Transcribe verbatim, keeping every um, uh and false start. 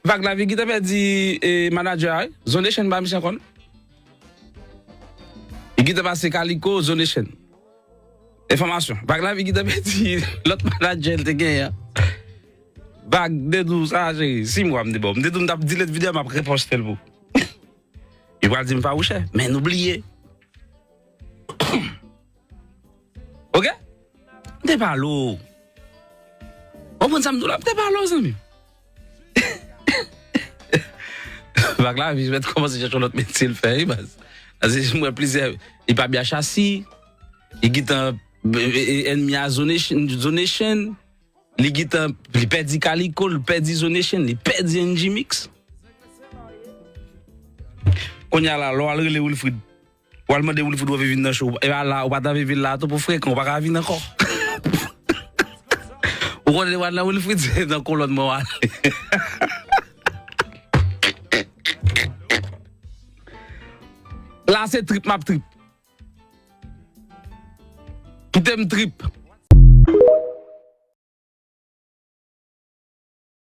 Vag Lavi gentan pèdi e, manadjè a, wi. Zonation ba misye ankò, non? Li gentan pase Kaliko, Zonation. Enfòmasyon. Vag Lavi gentan pèdi lòt manadjè l te genyen an. Vag, m te di w sa, cheri. Sis mwa m te ba w. M te di w m t ap delete videyo a, m ap reposte l pou ou. Li pral di m fawouchè, men nou bliye. Ok? M te pale w. Ou konprann sa m di w la? M te pale w, zanmi. Vag Lavi mèt kòmanse chèche yon lòt metye l fè, wi, baz. Paske m wè plizyè, li pa byen chasi, li gentan, e, e, ènmi a Zonation, Zonation, li gentan, li pèdi Kaliko, li pèdi Zonation, li pèdi N G Mix. Kounye a la, lè w al rele Wilfrid, w al mande Wilfrid ou anvi vin nan show. E a la, ou pa t anvi vin la tou pou frekan, ou pa ka vin ankò. Ou konnen lè w al nan Wilfrid, se nan kolòn mwen w ale. La, se trip m ap trip. Kite m trip.